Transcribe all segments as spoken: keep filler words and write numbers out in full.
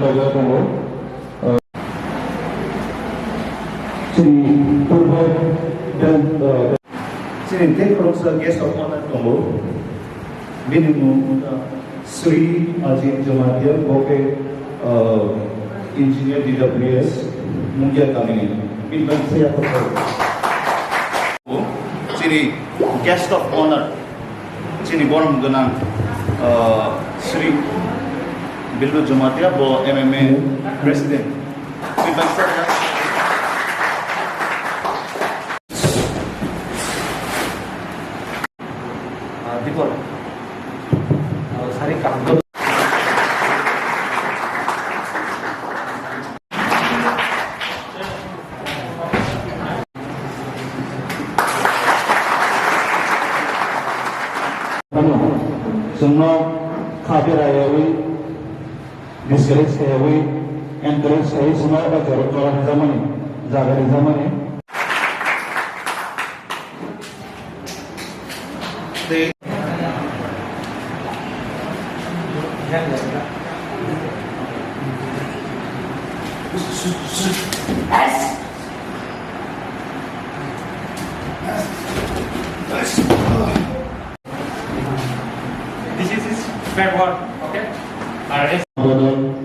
Logo tongo. Chini purbo dan, uh, chini tei khoroksa guest of honor tongo. Bini mung wngkha Sri Ajit Jamatia, bo khe, uh, engineer D W S, Mungia kamini. Bini bagwi saya kotor. Chini guest of honor. Chini borom gwnang, uh, Sri Bildu Jamatia, bo M M A President. Sri Bangsa. Uh, Dipol. Uh, sari kaham. Chwngno kha bera yawi, discourage khayawi, encourage khayawi, chwngno jora, jora rijamani, jaga rijamani. This is his bad word, okay? Bodol,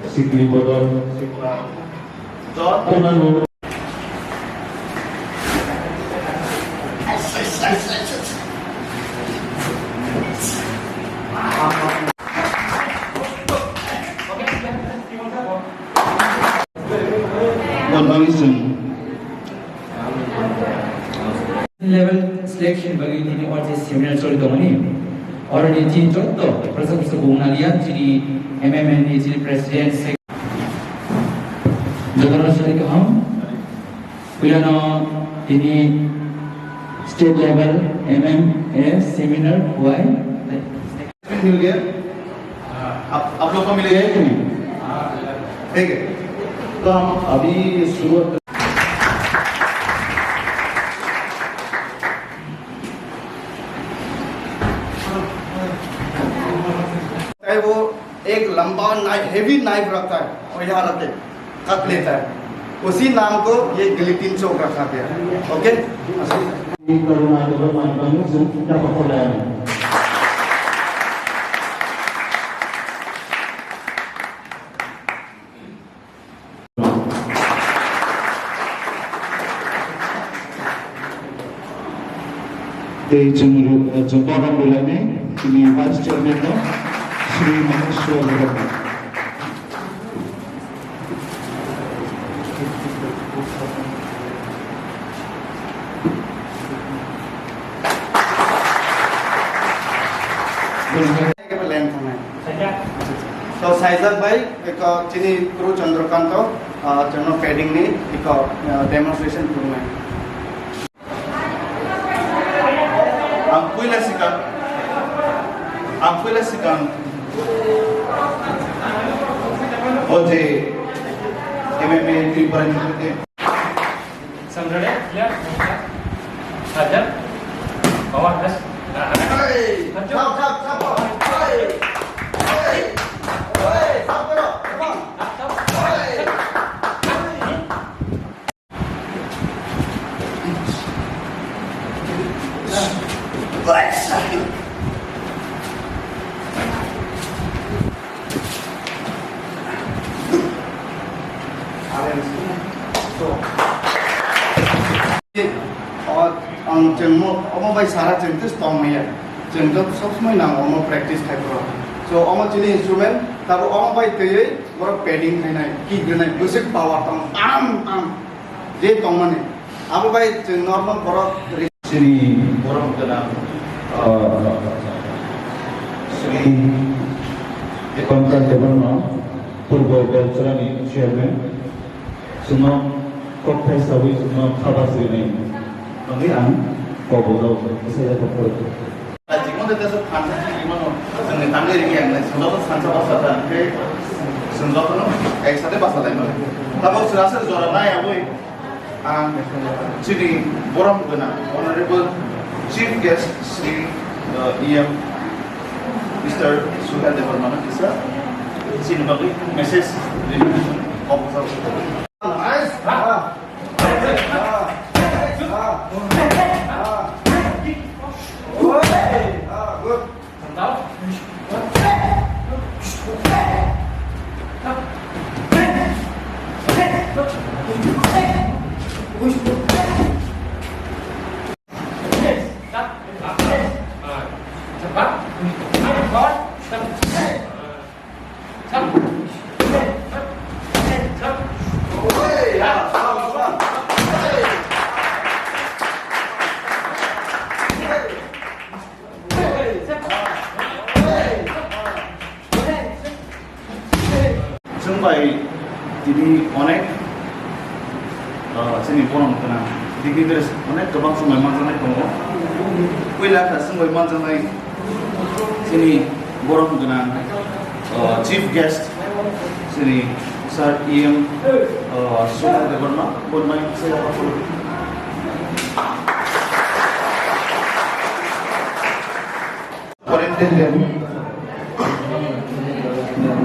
sikli bodol, sikla. Jot. Level selection bagwi tini o je seminar choli tongmani. Oro ni tini joto prasa prasa bung naliya, tini M M N ni tini president, sec-, jotono sari kaham. Puilano tini state level M M A seminar huai. मिल गया? आप, आप लोग को मिल गया कि नहीं? ठीक है, तो हम अभी शुरू है। वो एक लंबा नाइ-, हेवी नाइफ रखता है और यहाँ रख के काट लेता है, उसी नाम को ये गिलिटिन चौक रखा गया। Okay? Tei chwng, chwng program rwlainai chini Vice Chairman no Shri Maheshwar Debbarma. Leng thangnai. So, Saijak bai, eko chini Kuru Chandrakanta, ah, chwngno padding ni eko, ah, demonstration khulumnai. Ang puila sikang, ang puila sikang, o je M M A Tripura ni Samrare, clear? Hajar? Bawah, das? Hey! Hajar? Stop, stop, stop! Hey! Hey! Hey! Stop karo! Come on! Stop, stop! Hey! Ang chwngno omo bai sara chwng tei tongmaya. Chwng joto sob somoi nang omo practice khai pro. So omo chini instrument, tabo omo bai twiwi borok padding khainai, kick rwnai, bwswk power tong, tam tam. Je tongmani. Abo bai chwng normal borok ri- Chini borom gwnang Ah, Sri Pankaj Debbarma, Purbo Belchorani Chairman, chwngno kokthai sawi chwngno khabar srinai bagwi ang kok bo rw kisa yaphak phuru. Jikon de teso phansa si jikon no jwngni tamni ringi ang nai solo ko sansa basa ta ke sung joto no ek sate basa lai male. Tamo sura se jora nai aboi ang chini borom gwnang Honorable Chief Guest Sri uh, E M Mister Suhel Debbarma no kisa chini bagwi message rwna kok basa. Chwng bai tini onek, ah, chini borom gwnang dignitaries onek kwbang chwng bai manjaknai tongo. Puila kha chwng bai manjaknai chini borom gwnang, ah, chief guest chini sir E M, ah, Sumar Debbarma, boni bai se. Superintendent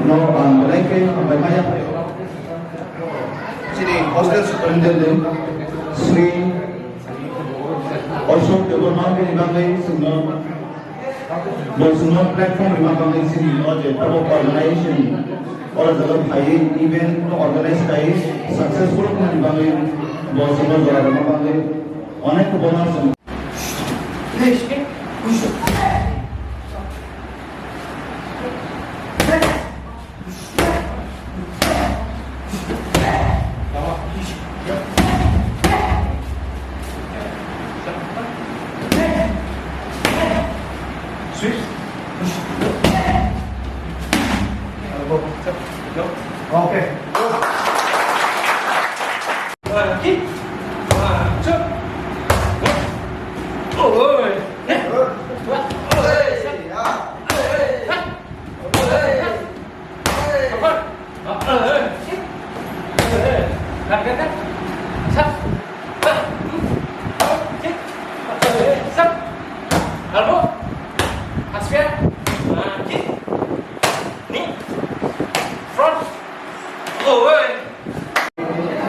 no ang belai khe hambai maya. Chini hostel superintendent Sri Ashok Debbarma bini bagwi chwngno, bo chwngno platform rwna bagwi chini o je tabuk organization o jaga phaiwi event no organize khai successful khlani bagwi bo chwngno jora rwna bagwi onek kwbangma chwng Switch. Elbow. Okay. One, two. One. Oh, oh, yeah. Good. One. Oh, hey, yeah. Hey. Hey. Hey. Come on. Oh, hey. Hey. Hey. Come, come, come. Stop. Stop. Stop. Elbow. Aspia. Ah, kick. Knee. Front. Oh, hey.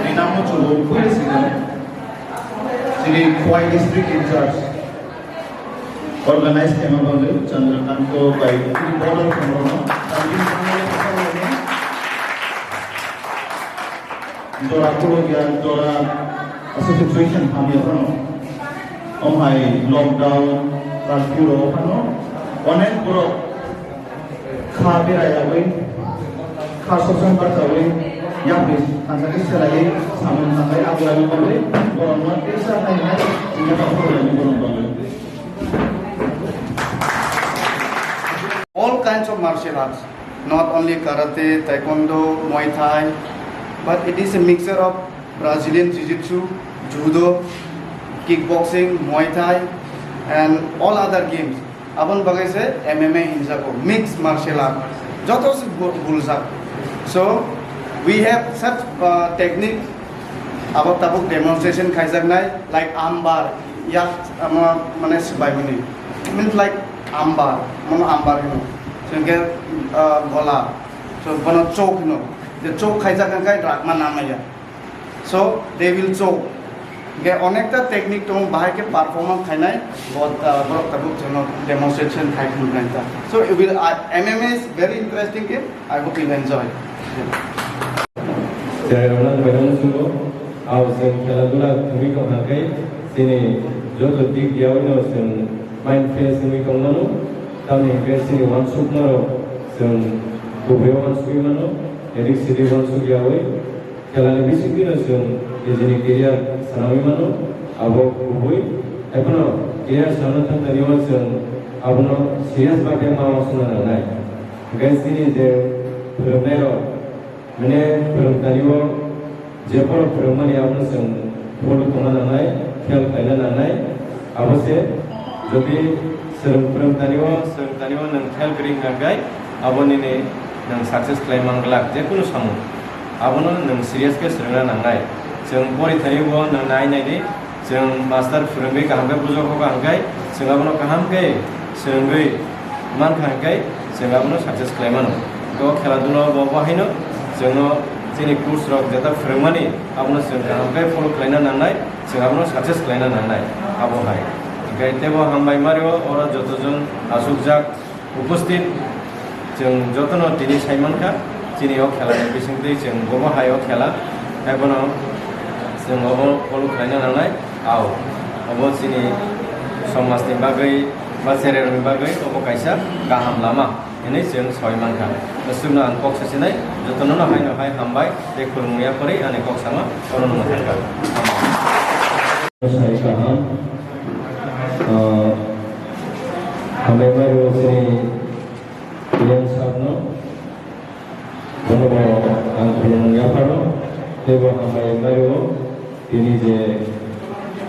Rinamo Chubuk, President, chini Khowai District in charge, organize khaima bagwi Chandrakanta bai border khorokno, jora khulukya, jora aswk situation hamya phano, omhai lockdown, curfew rok phano onek borok kha bera yaui, kha sosong barchaui, yapri thansa khe selaiwi samung tanglai abulai bagwi borokno teisa khainai wngya kha phurulai borok bagwi. All kinds of martial arts, not only karate, taekwondo, Muay Thai, but it is a mixture of Brazilian Jiu-Jitsu, Judo, kickboxing, Muay Thai, and all other games. Aboni bagwi se M M A hinjago, mixed martial art. Joto se bu-, buljak. So, we have such, uh, technique, abo tabuk demonstration khaijaknai, like arm bar, yak, ama, mane, swbaimani. Means like arm bar, mono arm bar hino. So, hwnkhe, uh, gola. So, bono choke hino. Je choke khaijak hwnkhe rakma namaya. So, they will choke. Hwnkhe onekta technique tongo, bahai khe performance khainai, bo, uh, borok tabuk chwngno demonstration khai khwlai ta. So, it will, uh, M M A is very interesting game. I hope you enjoy. Chwrairokno bai rwno chwngno, ah, chwng khela dula thwngwi tong kha khe, chini joto dik yaui no chwng mind fresh wngwi tong mano. Tamni hwnkhe chini uansukma rok chwng kubui uansugwi mano, edik sedik uansuk yaui. Khelani bisingtwi no chwng nijini career swnamwi mano, abo kubui. Haiphano Player sano thangtani o chwng abono serious bagwi ma uansukna nangnai. Hwnkhe chini je phwrwngnairok, mane phwrwngtani o je borok phwrwngmani abono chwng follow tongna nangnai, khel khlaina nangnai. Abo se jodi chwng phwrwngtani o, chwng tani o nwng khel kwrwi hwnkhe abo nini nwng success khlai man glak je kunu samung. Abono nwng serious khe swrwngna nangnai. Chwng porithani o nwng nai nai di, chwng master phwrwngwi kaham khe bujokgo kaham khe, chwng abono kaham khe swrwngwi mankha hwnkhe chwng abono success khlai mano. To khela dula bo bo haino chwngno chini coach rok jeta phwrwngmani abono chwng kaham khe follow khlaina nangnai, chwng abono success khlaina nangnai abo hai. Hwnkhe teibo hambai mario oro joto jon asukjak. Upasthit chwng jotono tini sai mankha, chini o khela ni bisingtwi chwng bobo hai o khela, haiphano chwng obo follow khlaina nangnai, ao obo chini somaj ni bagwi ba chererok ni bagwi obo kaisa kaham lama hinwi chwng sai mankha. Aswkno ang kok sasinai, jotono no haino hai hambai tei khulumung yaphari ani kok sama oro no mwthangkha. Sai kaham. Ah, hambai mario chini P M sir no, bono bo ang khulumung yapharo, teibo hambai mario tini je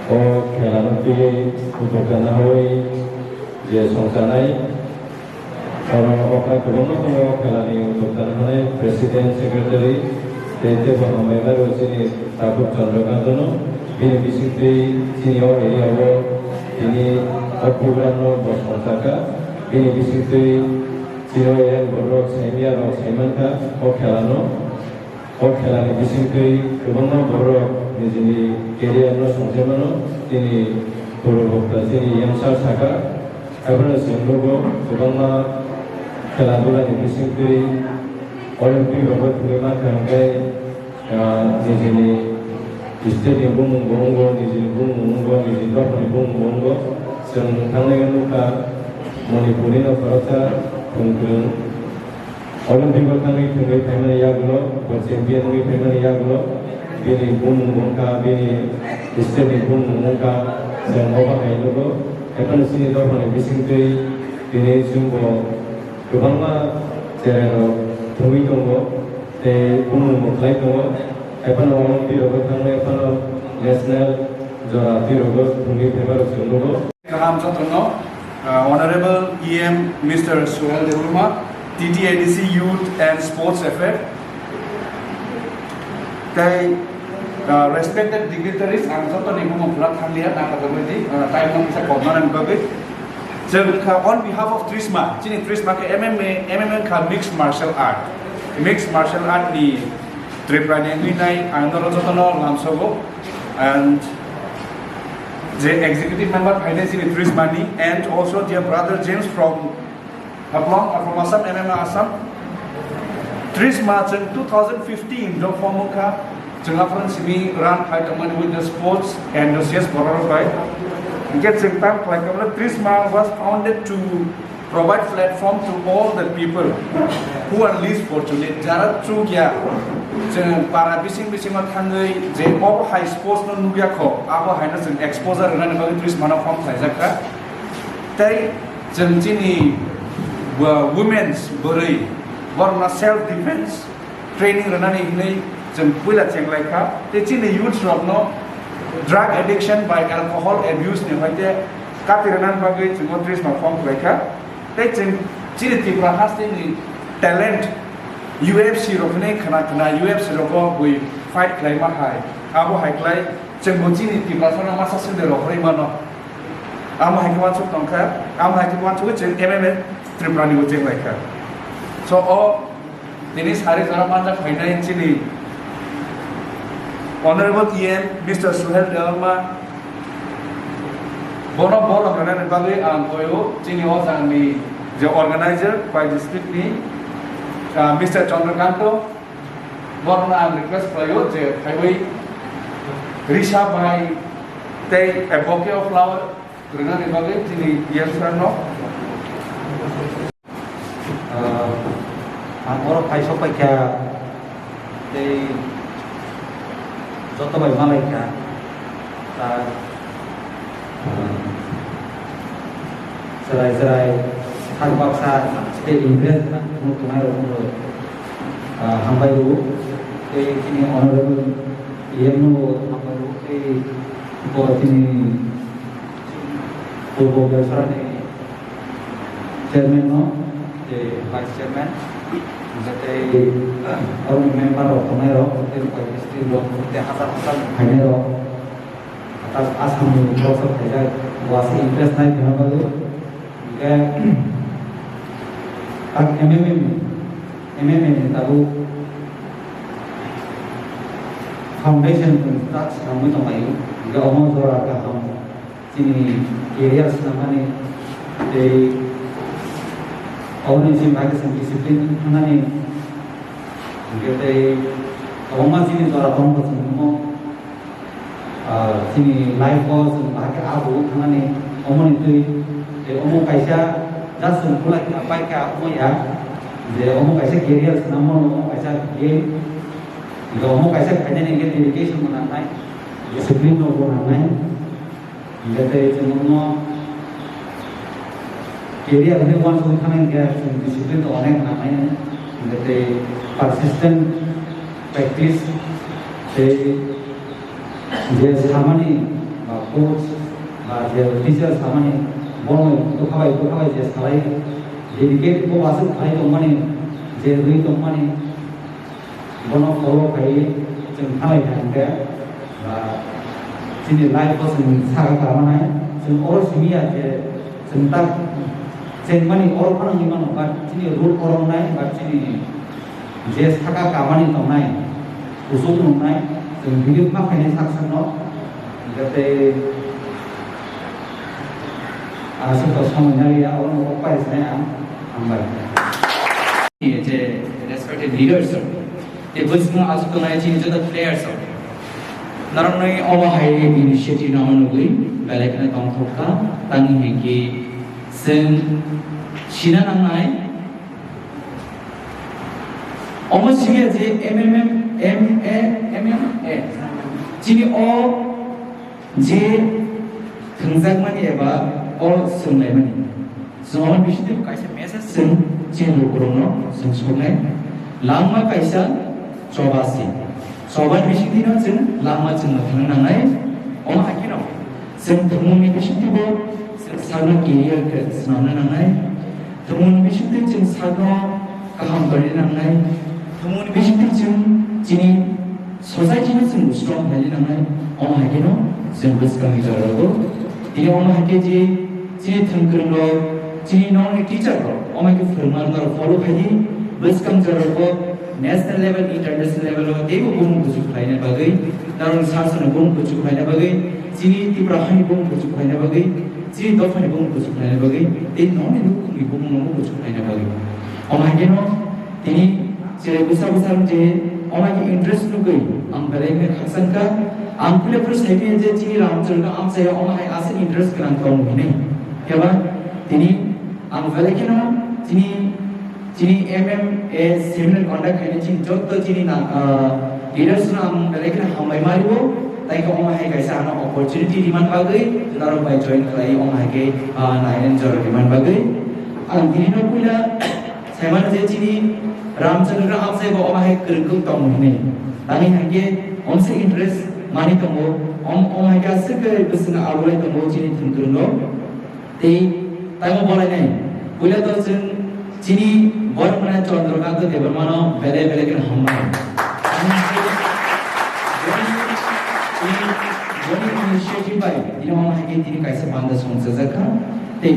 o khela no twiwi uddokta naharwi je songchanai, oro okra kwbangma tongo, o khela ni uddokta naharnai president, secretary, tei teibo hambai mario chini Tabuk Chandrakanta no, bini bisingtwi chini o area o tini o program no bo songchakha, bini bisingtwi chini o area ni borok saimya rok saimankha o khela no, o khela ni bisingtwi kwbangma borok nijini career no songchai mano, chini purubokta chini yamsa saka, abono chwng nugo kwbangma khela dula ni bisingtwi Olympic rogo thwngwi mankha hwnkhe, ah, nijini state ni bumung bo wngo, nijini bumung wngo, nijini dophani bumung bo wngo. Chwng thangnai nukha Manipur ni no khoroksa thwng kwrwng Olympic o thangwi thwngwi phaimani yagulo, bo champion wngwi phaimani yagulo, bini bumung wngkha, bini state ni bumung wngkha, chwng obo hai nugo. Ephano chini dophani bisingtwi tini chwngbo kwbangma cherai rok thwngwi tongo, tei bumung bo khlai tongo. Ephano Olympic rogo thangwi ephano national jora twi rogo thwngwi phaimarok chwng nugo. Kaham jotono, uh, Honorable E M Mister Suhel Debbarma, T T A D C Youth and Sports Affair. Tei, uh, respected dignitaries, ang jotoni bumung pura thangliya, nakha jagwi di, uh, time no kisa kom nani bagwi. Chwng kha on behalf of Trisma, chini Trisma khe M M A, M M A kha mixed martial art. Mixed martial art ni Tripura ni wngwi nai, ang noro jotono lamsogo. And je executive member phainai chini Trisma ni, and also dear brother James from Haflong, uh, from Assam, M M A Assam. Trisma chwng two thousand fifteen no form wngkha, chwng aphano simi run khai tongmani with the sports enthusiast borok rok bai. Hingke chwng tam khlai kha, Trisma was founded to provide platform to all the people who are least fortunate, jara chukya, chwng para bising bisingo thangwi je obo hai sports no nukya kho, abo haino chwng exposure rwnani bagwi Trisma no form khlaijak kha. Tei chwng chini, uh, women's bwrwi borokno self defense training rwnani hinwi chwng puila chenglaikha. Tei chini youths rokno drug addiction bai alcohol abuse ni hoite kati rwnani bagwi chwng o Trisma form khlaikha. Tei chwng chini Tripura hasteni talent U F C rok hinwi khna khna U F C rogo bui fight khlaima hai. Abo hai khlai chwngbo chini Tiprasano masa sende rohorwi mano. Amo hai khe uansuk tongkha, amo hai khe uansugwi chwng M M A Tripura ni bo chenglaikha. So o tini sari jora manjak phainai chini Honorable E M Mister Suhel Debbarma, bono borok rwnani bagwi ang koyo chini o jangni je organizer bai district ni, ah, Mister Chandrakanta, borokno ang request khlaio je phaiwi risa bai tei a bouquet of flower rwnani bagwi chini P M sir no. Ah, ang oro phai sok paikha tei joto bai malaikha. Ah, Chwrai chwrai sak baksa tei interest gwnang wng tongnai rok no, ah, hambai rwo. Tei chini honorable E M no hambai rwo tei bo chini Purbo Biasarani chairman no, tei vice chairman, tei, ah, oro member rok tongnai rok, tei bai district rok, tei hachal hachal phainai rok. Asamni borok khaijak, bo aswk interest nai tongna bagwi. Hingkhe, tak M M M ni, M M M ni tabuk foundation tak swnamwi tonglaio. Hingkhe omo jora kaham chini career swnamnani tei oboni chini bagwi chwng discipline thangnani. Hingkhe tei kwbangma chini jora tongkha chwng omo. Ah, chini life o chwng bahai khe abo wng thangnani, omoni twi, tei omo kaisa just chwng khulai kha, pai kha, omo ya, je omo kaisa career swnam mano, omo kaisa game, je omo kaisa khainani hwnkhe dedication bo nangnai, discipline rok bo nangnai, hingkhe tei chwng omo career hwnwi uansugwi thangnai hwnkhe chwng discipline rok onek nangnai, hingkhe tei persistent practice tei je samani ba coach ba je teacher samani bono bwkha bai bwkha bai je salai dedicate bo aswk khlai tongmani je rwi tongmani bono follow khai chwng thanglai kha hwnkhe ba chini life o chwng saka kha manai chwng oro simi ya je chwng tak chengmani oro phano wngwi mano but chini root oro wngnai but chini je saka kamani tongnai, kuchuk nungnai, chwng believe ma khainai sak sakno, hingkhe tei aswk to somoi naliya, oro no kok pai sinai ang, hambai. Je respected leaders rok, tei bwskango aswk tongnai chini joto players rok, norokni omo hai initiative no nugwi belai kheno tongthok kha, tamni hinkhe chwng sina nangnai, omo simiya je M M M, M A, M M A. Chini o je thwngjakmani eba o swnglaimani. Chwng omo bisingtwi kaisa message chwng chini lukurokno chwng soknai. Langma kaisa choba se. Chobani bisingtwino chwng langma chwngno thangna nangnai. Omo hai kheno chwng thwngmungni bisingtwibo chwng sakno career khe swnamna nangnai. Thwngmungni bisingtwi chwng sakno kaham tongna nangnai. Thwngmungni bisingtwi chwng chini society no chwng strong khlaina nangnai. Omo hai kheno chwng bwskangni jora rwgo. Tini omo hai khe je chini thwngkwrwng rok, chini nokni teacher rok, omo hai khe phwrwngma rok follow khai di. Bwskang jora rwgo national level, international level o teibo bumung kuchuk khlaina bagwi, norokni sasano bumung kuchuk khlaina bagwi, chini Tripura hani bumung kuchuk khlaina bagwi, chini dophani bumung kuchuk khlaina bagwi, tei nokni nukhungni bumung no kuchuk khlaina bagwi. Omo hai kheno tini cherai bwsa bwsa je omo hai khe interest nugwi ang belai khe khakchang kha. Ang puila phuru sai manya je chini Ramchandra amchaio omo hai aswk interest gwnang tongo hinwi. Phiya ba tini ang belai kheno chini Chini M M A seminar conduct khainai chini joto chini na, ah, leaders no ang belai kheno hambai ma rio, tei khe omo hai kaisa ano opportunity rimani bagwi, norok bai join khlai omo hai khe, ah, nainani jora rimani bagwi. Ang tini no puila saimano je chini Ramchandra amchai bo omo hai kwrwngkuk tongo hinwi. Tani hai khe omse interest mani tongo, om, omo hai khe aswk khe bwswkno abulai tongo chini thwngkwrwng rok. Tei tamo bolai nai. Puila to chwng chini borok mwnai Chandrakanta Debbarma no belai belai kheno hambai. Boni initiative bai tini omo hai khe tini kaisa panda songchajak kha. Tei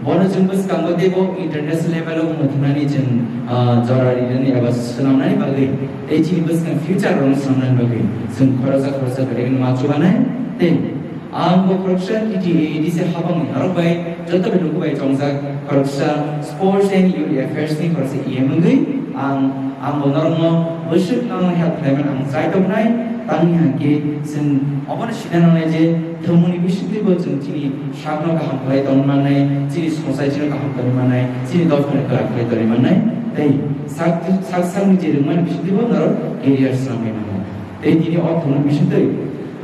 bono chwng bwskango teibo international level o wngma thumnani chwng, ah, jora rinani eba swnamnani bagwi tei chini bwskang future rokno swnamnani bagwi chwng khoroksa khoroksa kwrwi no ma chubanai. Tei Ang bo khoroksa T T A A D C habangni norok bai joto bai luku bai chongjak khoroksa Sports and Youth Affairs ni khoroksa E M wngwi ang, ang bo norokno bwswk no help khlaimani ang chai toknai, tamni hwnkhe chwng obono sina nangnai je thwngmungni bisingtwi bo chwng chini sakno kaham khlai tongwi mannai, chini society no kaham tongwi mannai, chini dophano kwrak khlai tongwi mannai, tei sak, sak sakni je rwngmani bisingtwi bo norok career swnamwi mannai. Tei tini o thwngmung bisingtwi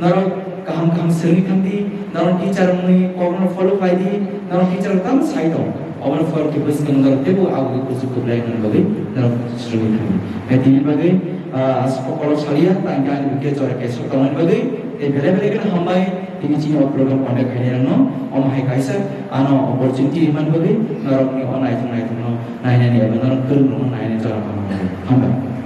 norok kaham kaham swrwngwi thangdi, Norok teacher wngwi kokno follow khlai di, norok teacher tamo sai tong. Obono follow khe bwskango norok teibo abo khe kuchuk kwplai wngmani bagwi norok swrwngwi thangdi. Hai tini bagwi, ah, aswk kok kolok saliya, tang khe ani bikhe jora keswk tongmani bagwi, tei belai belai kheno hambai, tini chini o program conduct khainai rokno, omo hai kaisa ano opportunity rimani bagwi, norokni o naithok naithokno nainani eba norok kwrwng rokno nainani jora manmani bagwi. Hambai.